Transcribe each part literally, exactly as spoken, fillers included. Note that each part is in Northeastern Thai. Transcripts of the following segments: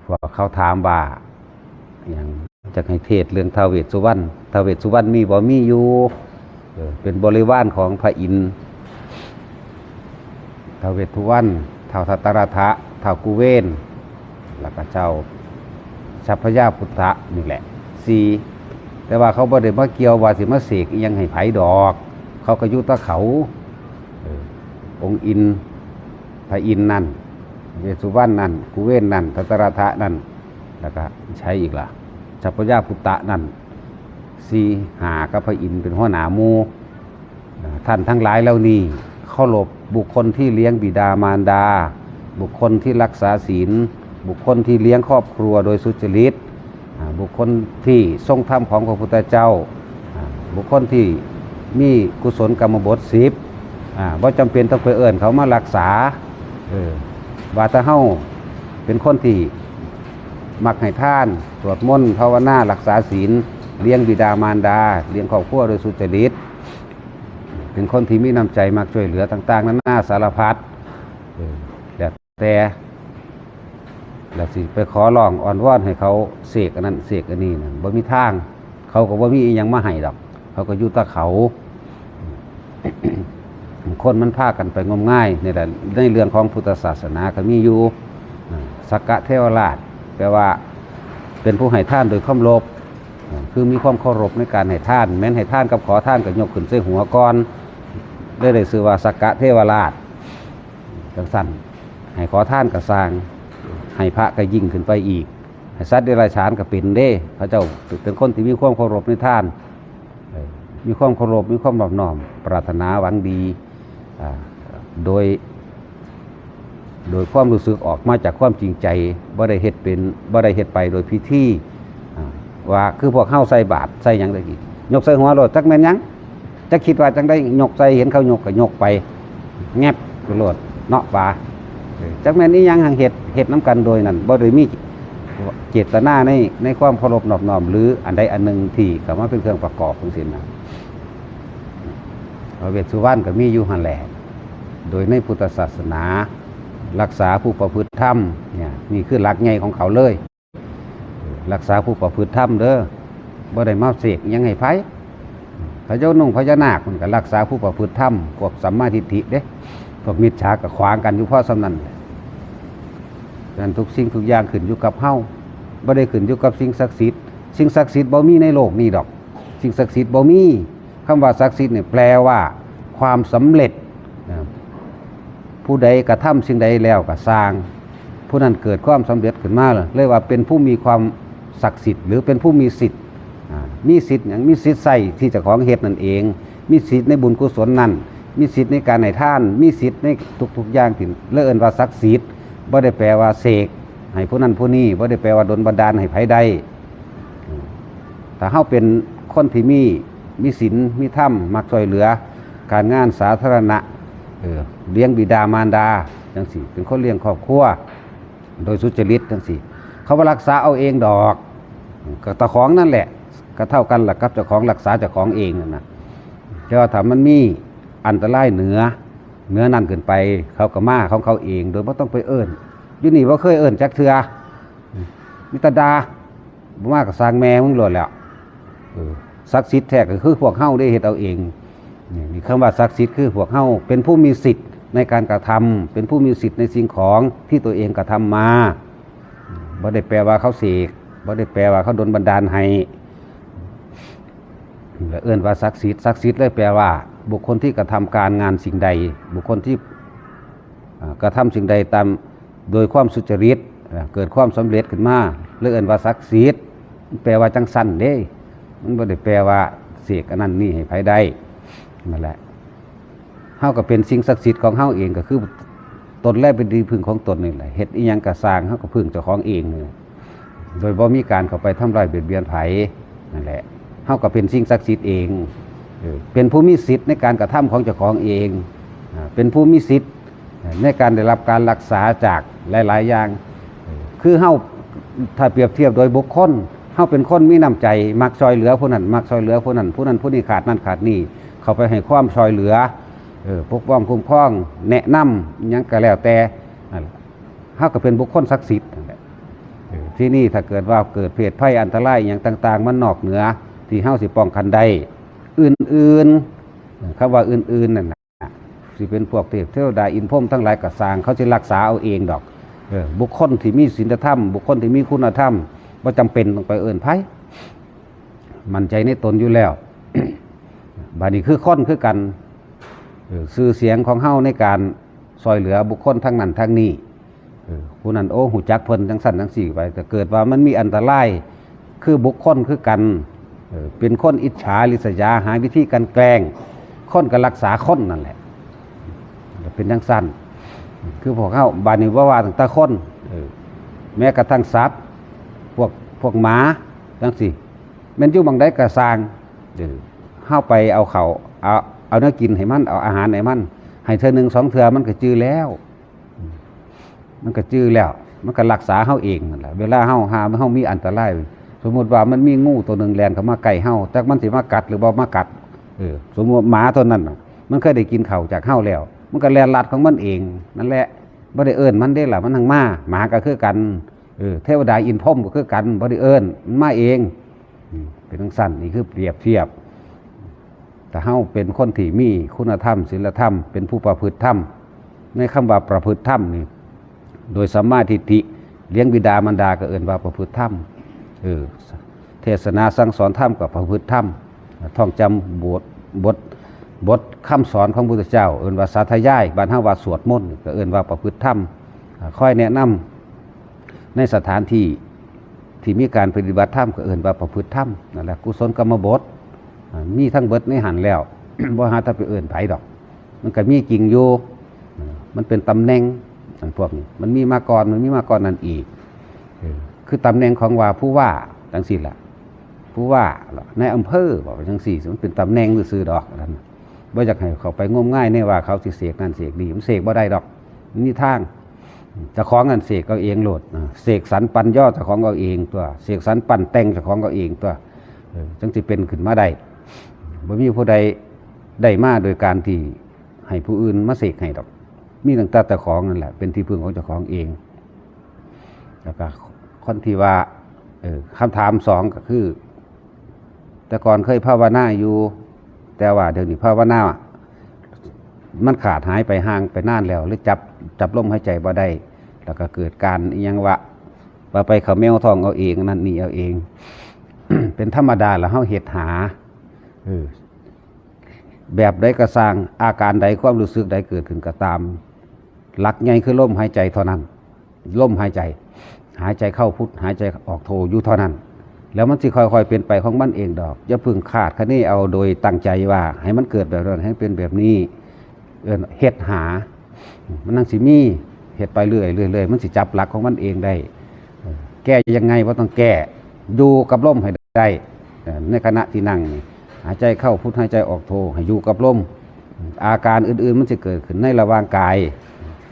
พวกเขาถามว่า อย่าง จักให้เทศน์เรื่องท้าวเวสสุวรรณ ท้าวเวสสุวรรณมีบ่ มีอยู่ เออ เป็นบริวารของพระอินทร์ ท้าวเวสสุวรรณ ท้าวทัตตรัตถะ ท้าวกุเวน แล้วก็เจ้าสัพพยาพุทธะนี่แหละ สี่ แต่ว่าเขาบ่ได้มาเกี่ยวว่าสิมาเสกอิหยังให้ไผดอก เขาก็อยู่แต่เขา เออ องค์อินทร์ พระอินทร์นั่น เวสสุวรรณนั่น กุเวนนั่น ทัตตรัตถะนั่น แล้วก็ใช้อีกล่ะ สัพพยาพุทธะนั่น สี่ ห้า กับพระอินทร์เป็นหัวหน้าหมู่ อ่า ท่านทั้งหลายเหล่านี้เคารพบุคคลที่เลี้ยงบิดามารดา บุคคลที่รักษาศีล บุคคลที่เลี้ยงครอบครัวโดยสุจริต อ่า บุคคลที่ทรงธรรมของพระพุทธเจ้า อ่า บุคคลที่มีกุศลกรรมบทสิบ อ่า บ่จำเป็นต้องไปเอิ้นเขามารักษา เออ ว่าแต่เฮาเป็นคนที่มักให้ทาน สวดมนต์ ภาวนา รักษาศีล เลี้ยงบิดามารดา เลี้ยงครอบครัวโดยสุจริต เป็นคนที่มีน้ำใจมักช่วยเหลือต่างๆ นานาสารพัด เออ แล้วแต่ แล้วสิไปขอร้องอ้อนวอนให้เขาเสกอันนั้นเสกอันนี้นั่น บ่มีทาง เขาก็บ่มีอิหยังมาให้ดอก เขาก็อยู่แต่เขา คนมันพากันไปงมงายนี่แหละ ในเรื่องของพุทธศาสนาก็มีอยู่ อ่า สักกะเทวราช แปลว่าเป็นผู้ให้ทานโดยเคารพ อ่า คือมีความเคารพในการให้ทาน แม้นให้ทานกับขอทานก็ยกขึ้นใส่หัวก่อน เลยได้ชื่อว่าสักกะเทวราช จังซั่น ให้ขอทานก็ซ่าง ให้พระก็ยิ่งขึ้นไปอีก ให้สัตว์เดรัจฉานก็เป็นเด้ เขาเจ้าเป็นคนที่มีความเคารพในทาน เอ่อ มีความเคารพ มีความนอบน้อม ปรารถนาหวังดี อ่า โดย โดยความรู้สึกออกมาจากความจริงใจ บ่ได้เฮ็ดเป็น บ่ได้เฮ็ดไปโดยพิธี อ่า ว่าคือพวกเฮาใส่บาตรใส่หยังได้กี่ ยกใส่หัวโลด จักแม่นหยัง จักคิดว่าจังได้ ยกใส่ เห็นเขายกก็ยกไป แงบโลดเนาะ ว่า เออ จักแม่นอีหยัง หังเฮ็ด เฮ็ดนำกันโดยนั้น บ่ได้มีเจตนาใน ในความเคารพนอบน้อม หรืออันใดอันหนึ่งที่เข้ามาเป็นเครื่องประกอบทั้งสิ้นนะ พระเวสสุวรรณก็มีอยู่หั่นแหละ โดยในพุทธศาสนา รักษาผู้ประพฤติธรรมเนี่ย นี่คือหลักใหญ่ของเขาเลย รักษาผู้ประพฤติธรรมเด้อ บ่ได้มาเสกหยังให้ไผ พญานุ่งพญานาคมันก็รักษาผู้ประพฤติธรรม พวกสัมมาทิฏฐิเด้ พวกมิจฉาก็ขวางกันอยู่พอส่ำนั้นแหละ ฉะนั้นทุกสิ่งทุกอย่างขึ้นอยู่กับเฮา บ่ได้ขึ้นอยู่กับสิ่งศักดิ์สิทธิ์ สิ่งศักดิ์สิทธิ์บ่มีในโลกนี้ดอก สิ่งศักดิ์สิทธิ์บ่มี คำว่าศักดิ์สิทธิ์เนี่ยแปลว่าความสำเร็จนะ ผู้ใดกระทำสิ่งใดแล้วก็ซ่าง ผู้นั้นเกิดความสำเร็จขึ้นมา เลยว่าเป็นผู้มีความศักดิ์สิทธิ์ หรือเป็นผู้มีสิทธิ์ อ่า มีสิทธิ์หยัง มีสิทธิ์ใช้ที่เจ้าของเฮ็ดนั่นเอง มีสิทธิ์ในบุญกุศลนั่น มีสิทธิ์ในการให้ทาน มีสิทธิ์ในทุกๆอย่างที่ เลยเอิ้นว่าศักดิ์สิทธิ์ บ่ได้แปลว่าเสกให้ผู้นั้นผู้นี้ บ่ได้แปลว่าดลบันดาลให้ไผได้ ถ้าเฮาเป็นคนที่มี มีศีล มีธรรม มักช่วยเหลือ การงานสาธารณะ เออ เลี้ยงบิดามารดา จังซี้ เป็นคนเลี้ยงครอบครัว โดยสุจริตจังซี้ เขาบ่รักษาเอาเองดอก ก็เจ้าของนั่นแหละ ก็เท่ากันล่ะกับเจ้าของรักษาเจ้าของเองนั่นน่ะ แต่ว่าถ้ามันมีอันตรายเหนือ เหนือนั่นขึ้นไป เขาก็มาของเขาเอง โดยบ่ต้องไปเอิ้น อยู่นี่บ่เคยเอิ้นจักเทื่อ มีแต่ด่า บ่มาก็ซ่างแม่มึงโลดแหล้ว เออ ศักดิ์สิทธิ์แท้ก็คือพวกเฮาได้เฮ็ดเอาเอง นี่ นี่คำว่าศักดิ์สิทธิ์คือพวกเฮาเป็นผู้มีสิทธิ์ในการกระทำ เป็นผู้มีสิทธิ์ในสิ่งของที่ตัวเองกระทำมา บ่ได้แปลว่าเขาเสก บ่ได้แปลว่าเขาดลบันดาลให้ เอิ้นว่าศักดิ์สิทธิ์ ศักดิ์สิทธิ์เลยแปลว่า บุคคลที่กระทำการงานสิ่งใด บุคคลที่ อ่า กระทำสิ่งใดตาม โดยความสุจริต อ่า เกิดความสำเร็จขึ้นมา เลยเอิ้นว่าศักดิ์สิทธิ์ แปลว่าจังซั่นเด้ มันบ่ได้แปลว่าเสกอันนั้นนี่ให้ไผได้ นั่นแหละ เฮาก็เป็นสิ่งศักดิ์สิทธิ์ของเฮาเอง ก็คือตนแลเป็นที่พึ่งของตนนี่แหละ เฮ็ดอิหยังก็ซ่าง เฮาก็พึ่งเจ้าของเองนี่ โดยบ่มีการเข้าไปทำร้ายเบียดเบียนไผ นั่นแหละ เฮาก็เป็นสิ่งศักดิ์สิทธิ์เอง เออ เป็นผู้มีสิทธิ์ในการกระทำของเจ้าของเอง อ่า เป็นผู้มีสิทธิ์ในการได้รับการรักษาจากหลายๆอย่าง เออ คือเฮา ถ้าเปรียบเทียบโดยบุคคล เฮาเป็นคนมีน้ำใจ มักช่วยเหลือผู้นั้น มักช่วยเหลือผู้นั้น ผู้นั้นผู้นี้ขาดนั่นขาดนี่ เข้าไปให้ความช่วยเหลือ เออ ปกป้องคุ้มครอง แนะนำหยังก็แล้วแต่ นั่นแหละ เฮาก็เป็นบุคคลศักดิ์สิทธิ์นั่นแหละ เออ ทีนี้ถ้าเกิดว่าเกิดเพศภัยอันตรายอหย่างต่างๆ มันนอกเหนือที่เฮาสิป้องกันได้ อื่นๆ เออ คำว่าอื่นๆ นั่นน่ะ สิเป็นพวกเทพเทวดาอินทร์พรหมทั้งหลายก็ซ่าง เขาสิรักษาเอาเองดอก เออ บุคคลที่มีศีลธรรม บุคคลที่มีคุณธรรม บ่จำเป็นต้องไปเอิ้นไผ มั่นใจในตนอยู่แล้ว บาดนี้คือคนคือกัน เออ ชื่อเสียงของเฮาในการซ่อยเหลือบุคคลทางนั้นทางนี้ เออ ผู้นั้น โอ้ ฮู้จักเพิ่นจังซั่นจังซี่ไป แต่เกิดว่ามันมีอันตราย คือบุคคลคือกัน เออ เป็นคนอิจฉาริษยา หาวิธีกลั่นแกล้ง คนก็รักษาคนนั่นแหละ เป็นจังซั่น คือพวกเฮา บาดนี้บ่ว่าตั้งแต่คน เออ แม้กระทั่งสัตว์ พวก พวกหมา จังซี่ แม่นอยู่หม่องใดก็ซ่าง เออ เฮาไปเอาเข้า เอา เอาแนวกินให้มัน เอาอาหารให้มัน ให้เทื่อหนึ่งสองเทื่อมันก็จื่อแล้ว มันก็จื่อแล้ว มันก็รักษาเฮาเองนั่นแหละ เวลาเฮา หาเฮามีอันตราย สมมุติว่ามันมีงูตัวหนึ่งแล่นเข้ามาใกล้เฮา จักมันสิมากัดหรือบ่มากัด เออ สมมุติหมาตัวนั้นน่ะ มันเคยได้กินข้าวจากเฮาแล้ว มันก็แล่นลัดของมันเองนั่นแหละ บ่ได้เอิ้นมันเด้ล่ะ มันหังมา หมาก็คือกัน เออ เทวดาอินทร์พรหมก็คือกัน บ่ได้เอิ้น มันมาเอง อืม เป็นจังซั่น นี่คือเปรียบเทียบ ถ้าเฮาเป็นคนที่มีคุณธรรม ศีลธรรม เป็นผู้ประพฤติธรรม ในคำว่าประพฤติธรรมนี่ โดยสัมมาทิฏฐิ เลี้ยงบิดามารดาก็เอิ้นว่าประพฤติธรรม เออ เทศนาสั่งสอนธรรมก็ประพฤติธรรม ท่องจำบท บท บทคำสอนของพุทธเจ้า เอิ้นว่าสาธยาย บ้านเฮาว่าสวดมนต์ ก็เอิ้นว่าประพฤติธรรม อ่า คอยแนะนำในสถานที่ที่มีการปฏิบัติธรรม ก็เอิ้นว่าประพฤติธรรม นั่นแหละ กุศลกรรมบท อ่า มีทั้งเบิดในหั้นแล้ว บ่หาแต่ไปเอิ้นไผดอก มันก็มีจริงอยู่ อ่า มันเป็นตำแหน่ง อันพวกนี้ มันมีมาก่อน มันมีมาก่อนนั้นอีก เออ คือตำแหน่งของว่าผู้ว่า จังซี่ล่ะ ผู้ว่า นายอำเภอ บอกว่าจังซี่ มันเป็นตำแหน่งซื่อๆดอก อันนั้น บ่อยากให้เข้าไปงมงายในว่าเขาสิเสกนั่นเสกนี่ มันเสกบ่ได้ดอก มันมีทาง เจ้าของนั่นเสกเอาเองโลด อ่า เสกสรรปัญญาเจ้าของเอาเองตัว เสกสรรปั้นแต่งเจ้าของเอาเองตัว เออ จังสิเป็นขึ้นมาได้ บ่มีผู้ใดได้มาโดยการที่ให้ผู้อื่นมาเสกให้ดอก มีตั้งแต่เจ้าของนั่นแหละ เป็นที่พึ่งของเจ้าของเอง แล้วก็คนที่ว่า เออ คำถามสองก็คือ แต่ก่อนเคยภาวนาอยู่ แต่ว่าเดี๋ยวนี้ภาวนา มันขาดหายไปห่างไปนานแล้ว หรือจับ จับลมหายใจบ่ได้ แล้วก็เกิดการอิหยังวะ ว่าไปเขมวท้องเอาเอง นั่นนี่เอาเอง เป็นธรรมดาแล้วเฮาเฮ็ดหา เออ แบบใดก็ซ่าง อาการใด ความรู้สึกใดเกิดขึ้นก็ตาม หลักใหญ่คือลมหายใจเท่านั้น ลมหายใจ หายใจเข้าพุท หายใจออกโทอยู่เท่านั้น แล้วมันสิค่อยๆเป็นไปของมันเองดอก อย่าเพิ่งคาดคะเนเอาโดยตั้งใจว่าให้มันเกิดแบบนั้น ให้เป็นแบบนี้ เอิ้นเฮ็ดหา มันนั่งสิมี เฮ็ดไปเรื่อยๆเรื่อยๆ มันสิจับหลักของมันเองได้ เออ แก้ยังไงบ่ต้องแก้ อยู่กับลมให้ได้ เออ ในขณะที่นั่งนี่ หายใจเข้าพุท หายใจออกโท ให้อยู่กับลม อาการอื่นๆมันสิเกิดขึ้นในระหว่างกาย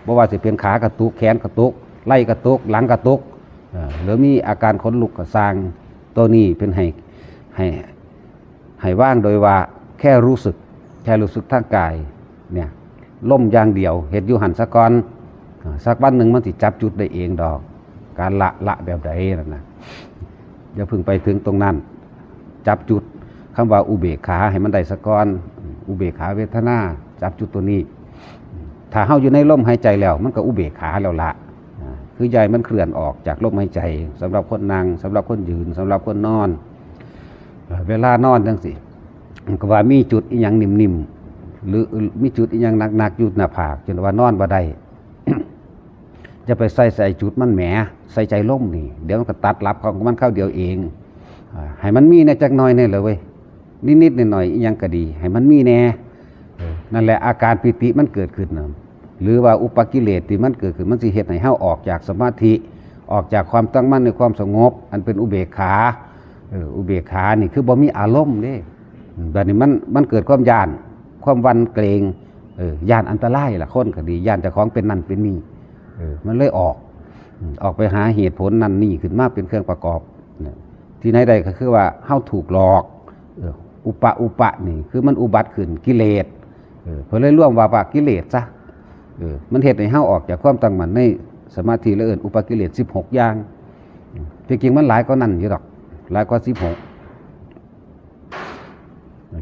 บ่ว่าสิเป็นขากระตุก แขนกระตุก ไหล่กระตุก หลังกระตุก เออ หรือมีอาการขนลุกก็ซ่าง ตัวนี้เป็นให้ ให้ ให้วางโดยว่าแค่รู้สึก แค่รู้สึกทางกาย เนี่ย ลมอย่างเดียว เฮ็ดอยู่หั่นซะก่อน อ่า สักวันหนึ่งมันสิจับจุดได้เองดอก การละ ละแบบใดนั่นน่ะ อย่าเพิ่งไปถึงตรงนั้น จับจุดคำว่าอุเบกขาให้มันได้ซะก่อน อุเบกขาเวทนา จับจุดตัวนี้ ถ้าเฮาอยู่ในลมหายใจแล้ว มันก็อุเบกขาแล้วละ อ่า คืออย่าให้มันเคลื่อนออกจากลมหายใจ สำหรับคนนั่ง สำหรับคนยืน สำหรับคนนอน เวลานอนจังซี่ ก็ว่ามีจุดอิหยังนิ่มๆ หรือมีจุดอิหยังหนักๆอยู่หน้าผาก จนว่านอนบ่ได้ จะไปใส่ ใส่จุดมันแหม ใส่ใจลมนี่ เดี๋ยวมันก็ตัดหลับของมันคราวเดียวเอง อ่า ให้มันมีแหน่จักหน่อยแหน่เลยเว้ย นิดๆหน่อยๆอิหยังก็ดี ให้มันมีแหน่ เออ นั่นแหละอาการปีติมันเกิดขึ้นน่ะ หรือว่าอุปกิเลสที่มันเกิดขึ้น มันสิเฮ็ดให้เฮาออกจากสมาธิ ออกจากความตั้งมั่นในความสงบ อันเป็นอุเบกขา เออ อุเบกขานี่คือบ่มีอารมณ์เด้ อืม บัดนี้มัน มันเกิดความย้าน ความหวั่นเกรง เออ ย้านอันตรายล่ะ คนก็ดี ย้านเจ้าของเป็นนั่นเป็นนี่ เออ มันเลยออก อืม ออกไปหาเหตุผลนั่นนี่ขึ้นมาเป็นเครื่องประกอบ เนี่ย ที่ไหนได้ก็คือว่าเฮาถูกหลอก เออ อุปะ อุปะนี่คือมันอุบัติขึ้น กิเลส เออ เพิ่นเลยรวมว่า ว่ากิเลสซะ เออ มันเฮ็ดให้เฮาออกจากความตั้งมั่นใน สมาธิแล้วเอิ้นอุปกิเลสสิบหกอย่าง ที่จริงมันหลายกว่านั้นอยู่ดอก หลายกว่าสิบหก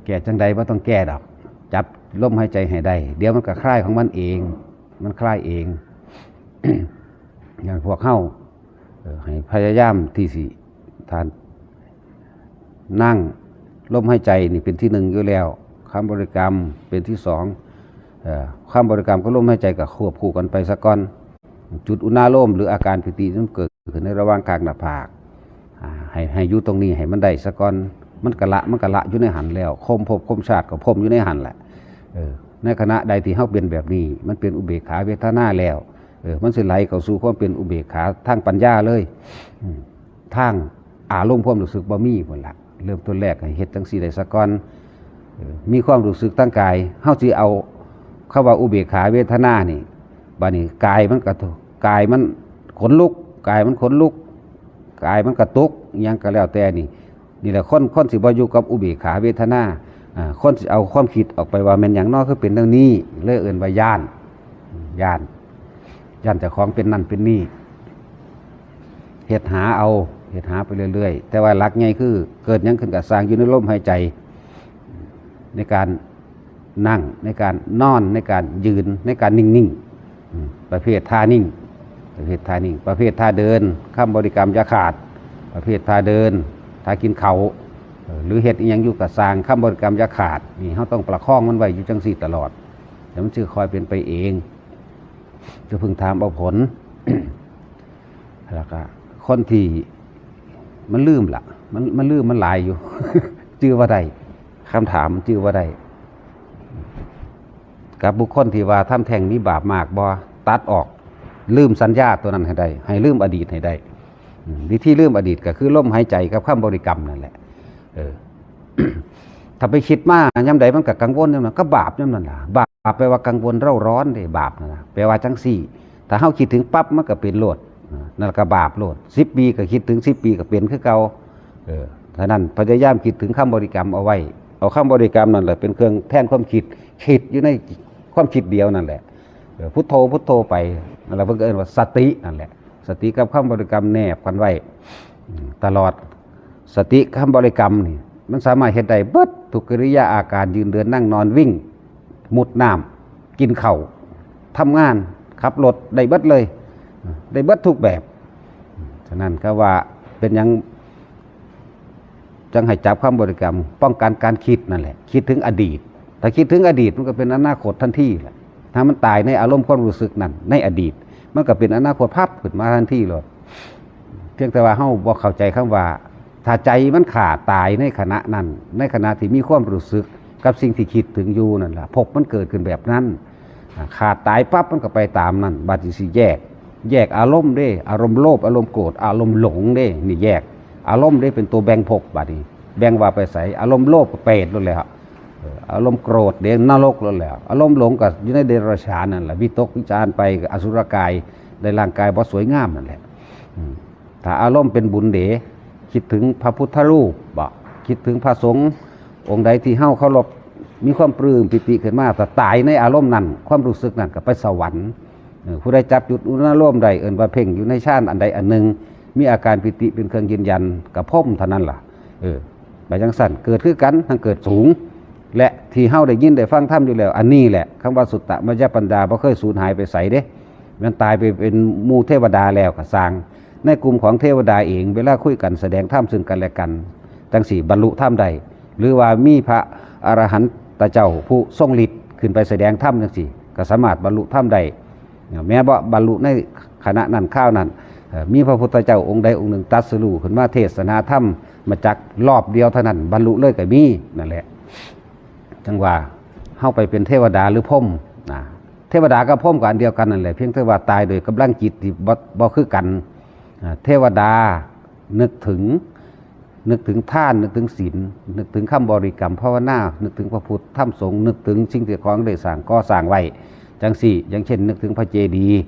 แก้จังใดบ่ต้องแก้ดอก จับลมหายใจให้ได้ เดี๋ยวมันก็คลายของมันเอง มันคลายเอง อย่างพวกเฮา เอ่อ ให้พยายามที่สิ ท่าน นั่ง ลมหายใจนี่เป็นที่หนึ่งอยู่แล้ว คำบริกรรมเป็นที่สอง เอ่อ คำบริกรรมกับลมหายใจก็ควบคู่กันไปซะก่อน จุดอุณาโลมหรืออาการปีติมันเกิดขึ้นในระหว่างกลางหน้าผาก อ่า ให้ ให้อยู่ตรงนี้ให้มันได้ซะก่อน มันก็ละ มันก็ละอยู่ในหั้นแล้ว คมภพคมชาติก็พ้นอยู่ในหั้นแหละ เออ ในขณะใดที่เฮาเป็นแบบนี้ มันเป็นอุเบกขาเวทนาแล้ว เออ มันสิไหลเข้าสู่ความเป็นอุเบกขาทางปัญญาเลย อืม ทางอารมณ์ความรู้สึกบ่มีพุ้นละ เริ่มต้นแรกให้เฮ็ดจั่งซี้ได้ซะก่อน เออ มีความรู้สึกทางกาย เฮาสิเอาคำว่าอุเบกขาเวทนานี่ บัดนี้กายมันกระทบ กายมันขนลุก กายมันขนลุก กายมันกระตุก อิหยังก็แล้วแต่นี่ นี่แหละคน คนสิบ่อยู่กับอุเบกขาเวทนา อ่า คนสิเอาความคิดออกไปว่าแม่นหยังน้อคือเป็นแนวนี้ เลยเอิ้นว่าย้าน ย้าน ย้านเจ้าของเป็นนั่นเป็นนี่ เฮ็ดหาเอา เฮ็ดหาไปเรื่อยๆ แต่ว่าหลักใหญ่คือเกิดหยังขึ้นก็ซ่างอยู่ในลมหายใจ ในการนั่ง ในการนอน ในการยืน ในการนิ่งๆ อืม ประเภทท่านิ่ง ประเภทท่านิ่ง ประเภทท่าเดิน คำบริกรรมอย่าขาด ประเภทท่าเดิน ท่ากินข้าว เอ่อ หรือเฮ็ดอิหยังอยู่ก็ซ่าง คำบริกรรมอย่าขาด นี่เฮาต้องประคองมันไว้อยู่จั่งซี้ตลอด แล้วมันสิค่อยเป็นไปเอง จะเพิ่งถามเอาผล แล้วก็คนที่มันลืมล่ะ มัน มันลืมมันหลายอยู่ จื่อบ่ได้ คำถามมันจื่อบ่ได้ กับบุคคลที่ว่าทำแท้งมีบาปมากบ่ ตัดออก ลืมสัญญาตัวนั้นให้ได้ ให้ลืมอดีตให้ได้ อืม วิธีลืมอดีตก็คือลมหายใจกับคำบริกรรมนั่นแหละ เออ ถ้าไปคิดมายามใดมันก็กังวลยามนั้น ก็บาปยามนั้นล่ะ บาปแปลว่ากังวลเร่าร้อนเด้ บาปนั่นน่ะ แปลว่าจั่งซี้ ถ้าเฮาคิดถึงปั๊บมันก็เป็นโลด นั่นก็บาปโลด สิบปีก็คิดถึง สิบปีก็เป็นคือเก่า เออ ฉะนั้นพยายามคิดถึงคำบริกรรมเอาไว้ เอาคำบริกรรมนั่นแหละเป็นเครื่องแทนความคิด คิดอยู่ในความคิดเดียวนั่นแหละ เออ พุทโธ พุทโธไป นั่นแหละเพิ่นก็เอิ้นว่าสตินั่นแหละ สติกับคำบริกรรมแนบกันไว้ อืม ตลอด สติคำบริกรรมนี่ มันสามารถเฮ็ดได้เบิดทุกกิริยาอาการ ยืนเดินนั่งนอนวิ่ง มุดน้ำ กินข้าว ทำงาน ขับรถ ได้เบิดเลย ได้เบิดทุกแบบ ฉะนั้นก็ว่าเป็นหยัง จั่งให้จับคำบริกรรม ป้องกันการคิดนั่นแหละ คิดถึงอดีต ถ้าคิดถึงอดีตมันก็เป็นอนาคตทันทีแหละ ถ้ามันตายในอารมณ์ความรู้สึกนั้น ในอดีต มันก็เป็นอนาคตพับขึ้นมาทันทีเลย เพียงแต่ว่าเฮาบ่เข้าใจคำว่า ถ้าใจมันขาดตายในขณะนั้น ในขณะที่มีความรู้สึกกับสิ่งที่คิดถึงอยู่นั่นล่ะ ภพมันเกิดขึ้นแบบนั้น อ่า ขาดตายปั๊บมันก็ไปตามนั้น บัดนี้สิแยก แยกอารมณ์เด้ อารมณ์โลภ อารมณ์โกรธ อารมณ์หลงเด้ นี่แยก อารมณ์เด้เป็นตัวแบ่งภพ บัดนี้ แบ่งว่าไปไส อารมณ์โลภก็เปรตโลดแหละ เออ อารมณ์โกรธเด้นรกโลดแหละ อารมณ์หลงก็อยู่ในเดรัจฉานนั่นแหละ วิตกวิจารไปก็อสุรกาย ได้ร่างกายบ่สวยงามนั่นแหละ อืม ถ้าอารมณ์เป็นบุญเด้ คิดถึงพระพุทธรูปบ่ คิดถึงพระสงฆ์องค์ใดที่เฮาเคารพ มีความปลื้มปีติขึ้นมา ถ้าตายในอารมณ์นั้น ความรู้สึกนั้นก็ไปสวรรค์ เออ ผู้ใดจับจุดอุณาโลมได้ เอิ้นว่าเพ่งอยู่ในฌานอันใดอันหนึ่ง มีอาการปีติเป็นเครื่องยืนยัน ก็พรหมเท่านั้นล่ะ เออ ไปจั่งซั่น เกิดคือกัน ทั้งเกิดสูง และที่เฮาได้ยินได้ฟังธรรมอยู่แล้ว อันนี้แหละ คำว่าสุตตมยปัญญาบ่เคยสูญหายไปไสเด้ มันตายไปเป็นหมู่เทวดาแล้วก็ซ่าง ในกลุ่มของเทวดาเอง เวลาคุยกันแสดงธรรมซึ่งกันและกัน จั่งซี้บรรลุธรรมได้ หรือว่ามีพระอรหันตเจ้าผู้ทรงฤทธิ์ขึ้นไปแสดงธรรมจั่งซี้ ก็สามารถบรรลุธรรมได้ แม้บ่บรรลุในขณะนั้นคราวนั้น เอ่อ มีพระพุทธเจ้าองค์ใดองค์หนึ่งตรัสรู้ขึ้นมาเทศนาธรรมมาจักรอบเดียวเท่านั้น บรรลุเลยก็มี นั่นแหละ จั่งว่าเฮาไปเป็นเทวดาหรือพรหมนะ เทวดากับพรหมก็อันเดียวกันนั่นแหละ เพียงแต่ว่าตายโดยกำลังจิตที่บ่ บ่คือกัน อ่า เทวดานึกถึง นึกถึงทาน นึกถึงศีล นึกถึงคำบริกรรมภาวนา นึกถึงพระพุทธ ธรรม สงฆ์ นึกถึงสิ่งที่ของได้สร้างก่อสร้างไว้ จั่งซี้ อย่างเช่น นึกถึงพระเจดีย์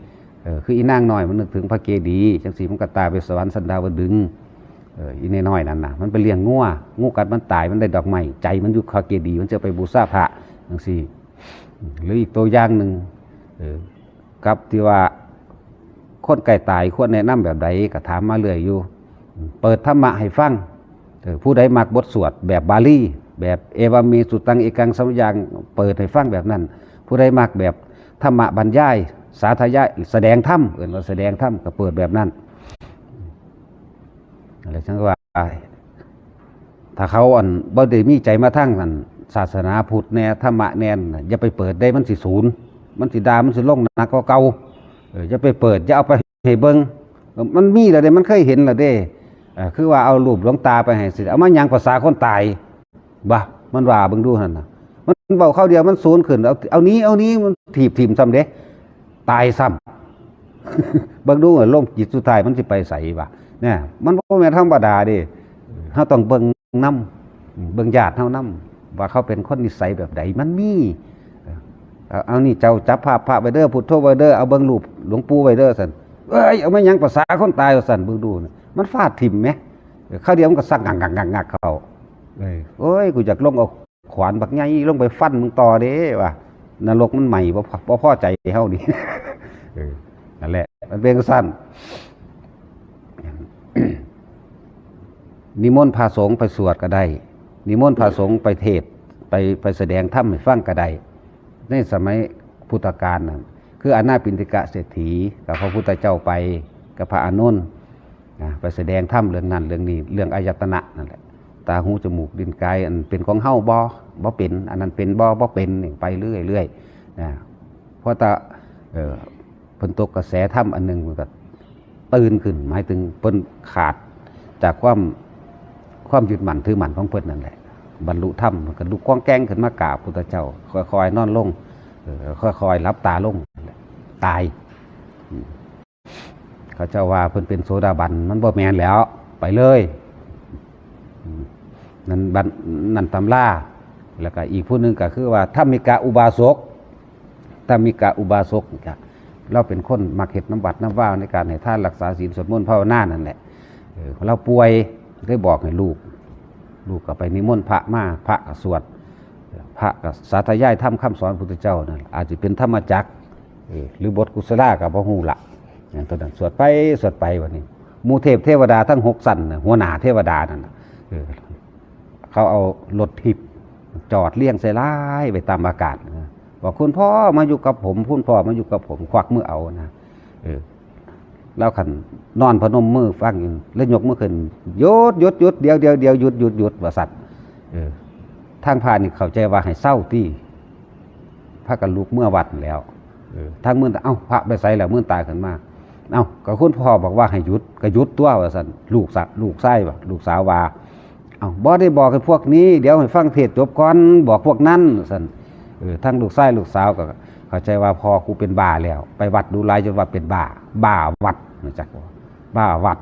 เออ คืออีนางน้อยมันนึกถึงพระเจดีย์ จั่งซี้ มันก็ตายไปสวรรค์ชั้นดาวดึงส์ เออ อีนางน้อยนั่นน่ะ มันไปเลี้ยงงัว งูกัดมันตาย มันได้ดอกไม้ ใจมันอยู่พระเจดีย์ มันจะไปบูชาพระ จั่งซี้ หรืออีกตัวอย่างหนึ่ง เออ กับที่ว่า คนใกล้ตายควรแนะนำแบบใด ก็ถามมาเรื่อยอยู่ เปิดธรรมะให้ฟัง เออ ผู้ใดมักบทสวดแบบบาลี แบบ เอวะเม สุตตัง เอกัง สะมะยัง เปิดให้ฟังแบบนั้น ผู้ใดมักแบบธรรมะบรรยาย สาธยาย แสดงธรรม เอิ้นว่าแสดงธรรม ก็เปิดแบบนั้น อะไรฉันก็ว่า ถ้าเขาอันบ่ได้มีใจมาทางอันศาสนาพุทธแน่ ธรรมะแน่น่ะ อย่าไปเปิดเด้ มันสิสูญ มันสิด่า มันสิลงหนักกว่าเก่า เออ อย่าไปเปิด อย่าเอาไปให้เบิ่ง เออ มันมีแล้วเด้ มันเคยเห็นแล้วเด้ เออ คือว่าเอารูปหลวงตาไปให้สิ เอามาหยังภาษาคนตาย บ่ะ มันว่าเบิ่งดูหั่นน่ะ มันเว้าคราวเดียวมันสูญขึ้น เอา เอานี้ เอานี้ มันถีบถิ่มซ้ำเด้ ตายซ้ำ เบิ่งดูว่าโรคจิตสุดท้ายมันสิไปไสวะ เนี่ย มันบ่แม่นธรรมดาเด้ เฮาต้องเบิ่งนำ เบิ่งญาติเฮานำ ว่าเขาเป็นคนนิสัยแบบใด มันมี เอา เอานี่เจ้าจับภาพพระไว้เด้อ พุทโธไว้เด้อ เอาเบิ่งรูปหลวงปู่ไว้เด้อ ซั่น เอ้ย เอามาหยังภาษาคนตาย ว่าซั่น เบิ่งดูนะ มันฟาดถิ่มแหม คราวเดียวมันก็ซักงักๆๆๆเข้า เอ้ย โอ้ย กูอยากลงเอาขวานบักใหญ่ลงไปฟันมึงต่อเด้ ว่า นรกมันไหม้ บ่พอ บ่พอใจเฮานี่ เออ นั่นแหละ มันเป็นจั่งซั้น นิมนต์พระสงฆ์ไปสวดก็ได้ นิมนต์พระสงฆ์ไปเทศน์ ไป ไปแสดงธรรมให้ฟังก็ได้ ในสมัยพุทธกาลนั่น คืออนาถปิณฑิกะเศรษฐี กับพระพุทธเจ้าไป กับพระอานนท์ นะ ไปแสดงธรรมเรื่องนั้นเรื่องนี้ เรื่องอายตนะนั่นแหละ ตาหูจมูกลิ้นกาย อันเป็นของเฮาบ่ บ่เป็น อันนั้นเป็นบ่ บ่เป็นนี่ ไปเรื่อยๆ นะ เพราะแต่ เอ่อ เพิ่นตกกระแสธรรมอันหนึ่ง เพิ่นก็ตื่นขึ้น หมายถึงเพิ่นขาดจากความ ความยึดมั่นถือมั่นของเพิ่นนั่นแหละ บรรลุธรรม เพิ่นก็ลุกก้องแก้งขึ้นมากราบพุทธเจ้า ค่อยๆนอนลง เออ ค่อยๆหลับตาลง ตาย อืม เขาเจ้าว่าเพิ่นเป็นโสดาบัน มันบ่แม่นแล้ว ไปเลย อืม นั่นบัน นั่นตำรา แล้วก็อีกผู้หนึ่งก็คือว่า ธัมมิกะอุบาสก ธัมมิกะอุบาสกนี่ก็ เราเป็นคนมักเฮ็ดนำวัดนำวาในการให้ทานรักษาศีลสวดมนต์ภาวนานั่นแหละ เออ เราป่วย ได้บอกให้ลูก ลูกก็ไปนิมนต์พระมา พระก็สวด พระก็สาธยายธรรมคำสอนพุทธเจ้านั่น อาจจะเป็นธรรมจักร เออ หรือบทกุศลาก็บ่ฮู้ละ อย่างตอนนั้นสวดไปสวดไป วันนี้ หมู่เทพเทวดาทั้งหกชั้นน่ะ หัวหน้าเทวดานั่นน่ะ เออ เขาเอารถทิพย์จอดเรียงใส่หลายไว้ตามอากาศนะ บอก "คุณพ่อมาอยู่กับผม คุณพ่อมาอยู่กับผม" ควักมือเอานะ เออ แล้วคันนอนพนมมือฟังอยู่ แล้วยกมือขึ้น "หยุด หยุด หยุด เดี๋ยว เดี๋ยว เดี๋ยว หยุด หยุด หยุด" ว่าซั่น เออ ทางพระนี่เข้าใจว่าให้เซาติ พากันลุกเมือวัดแล้ว เออ ทางมื่นตา "เอ้า พระไปไสแล้ว" มื่นตาขึ้นมา "เอ้า ก็คุณพ่อบอกว่าให้หยุด ก็หยุดตั๊ว" ว่าซั่น ลูกสะ ลูกชายว่า ลูกสาวว่า "เอ้า บ่ได้บอกให้พวกนี้ เดี๋ยวให้ฟังเทศน์จบก่อน บอกพวกนั้น" ว่าซั่น เออ ทั้งลูกชายลูกสาวก็เข้าใจว่าพ่อกูเป็นบ้าแล้ว ไปวัดดูหลายจนว่าเป็นบ้า บ้าวัด รู้จักบ่ บ้าวัด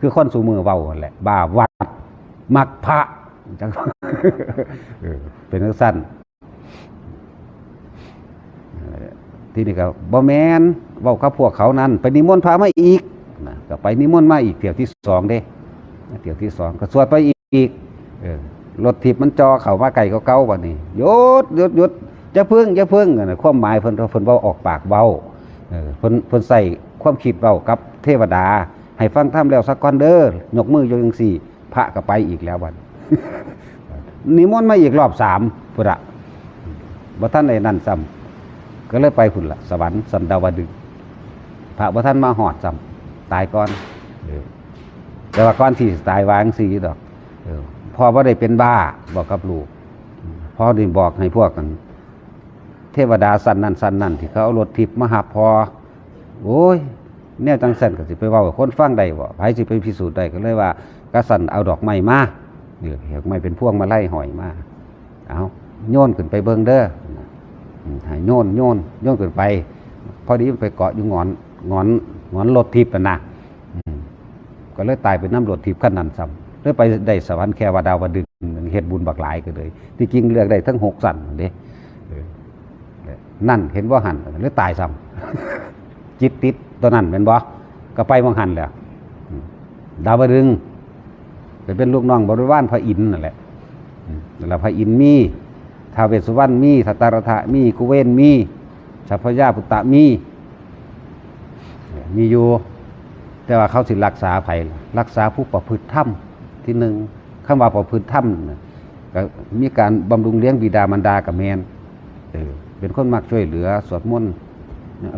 คือคนซุมื้อเว้าหั่นแหละ บ้าวัด มักพระ จัง เออ เป็นจั่งซั้น เออ ทีนี้ก็บ่แม่น เว้ากับพวกเขานั่น ไปนิมนต์พระมาอีก นะ ก็ไปนิมนต์มาอีกเที่ยวที่สองเด้ เที่ยวที่สองก็สวดไปอีก เออ รถทิพย์มันจ่อเข้ามาใกล้กว่าเก่าบัดนี้ "หยุด หยุด หยุด อย่าเพิ่ง อย่าเพิ่ง" นั่นน่ะ ความหมายเพิ่น เพิ่นเว้าออกปากเว้า เออ เพิ่น เพิ่นใช้ความคิดเว้ากับเทวดา "ให้ฟังธรรมแล้วซะก่อนเด้อ" ยกมืออยู่จั่งซี้ พระก็ไปอีกแล้วบัด นิมนต์มาอีกรอบสามพุ้นละ บ่ทันได้นั่นซ้ำ ก็เลยไปพุ้นละ สวรรค์ชั้นดาวดึงส์ พระบ่ทันมาฮอดซ้ำ ตายก่อน เออ แต่ว่าก่อนที่สิตายว่าจั่งซี้ดอก เออ พ่อบ่ได้เป็นบ้า บอกกับลูก พ่อนี่บอกให้พวกกัน เทวดาชั้นนั้นชั้นนั้นที่เขาเอารถทิพย์มารับพ่อ โอ้ย แนวจั่งซั้นก็สิไปเว้าให้คนฟังได้บ่ ไผสิไปพิสูจน์ได้ ก็เลยว่า "กะซั้นเอาดอกไม้มา" เออ ดอกไม้เป็นพวงมาลัยห้อยมา "เอา โยนขึ้นไปเบิ่งเด้อ" อืม ให้โยน โยน โยนขึ้นไป พอดีมันไปเกาะอยู่หงอน หงอน หงอนรถทิพย์นั่นนะ อืม ก็เลยตายไปนำรถทิพย์คันนั้นซ้ำ เลยไปได้สวรรค์แค่ว่าดาวดึงส์ เฮ็ดบุญบักหลายก็เลย ที่จริงเลือกได้ทั้งหกชั้นเด้ เออ นั่นเห็นบ่หั่น เลยตายซ้ำ จิตติดตัวนั้นแม่นบ่ ก็ไปหม่องหั่นแหละ อืม ดาวดึงส์ ไปเป็นลูกน้องบริวารพระอินทร์นั่นแหละ อืม แล้วพระอินทร์มี ท้าวเวสสุวรรณมี ทัตตรัตถะมี กุเวนมี สัพพยาปุตตะมี มีอยู่ แต่ว่าเขาสิรักษาไผล่ะ รักษาผู้ประพฤติธรรมที่หนึ่ง คำว่าประพฤติธรรมน่ะ ก็มีการบำรุงเลี้ยงบิดามารดากับแม่น เออ เป็นคนมักช่วยเหลือ สวดมนต์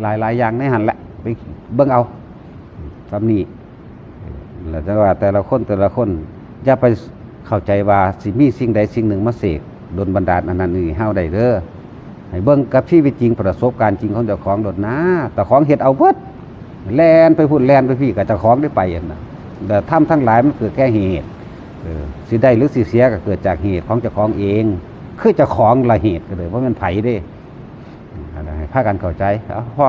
หลายๆ อย่างในหั่นแหละ ไปเบิ่งเอา ส่ำนี้ แล้วแต่ว่าแต่ละคนแต่ละคน อย่าไปเข้าใจว่าสิมีสิ่งใดสิ่งหนึ่งมาเสกดลบันดาลอันนั้นนี่เฮาได้เด้อ ให้เบิ่งกับชีวิตจริง ประสบการณ์จริงของเจ้าของโลดนะ เจ้าของเฮ็ดเอาเบิด แล่นไปพุ้นแล่นไปพี้ ก็เจ้าของได้ไปหั่นน่ะ แต่ธรรมทั้งหลายมันเกิดแก่เหตุ เออ สิได้หรือสิเสียก็เกิดจากเหตุของเจ้าของเอง คือเจ้าของละเหตุก็เลย บ่แม่นไผเด้ อันนั้นให้พากันเข้าใจ เอา พอ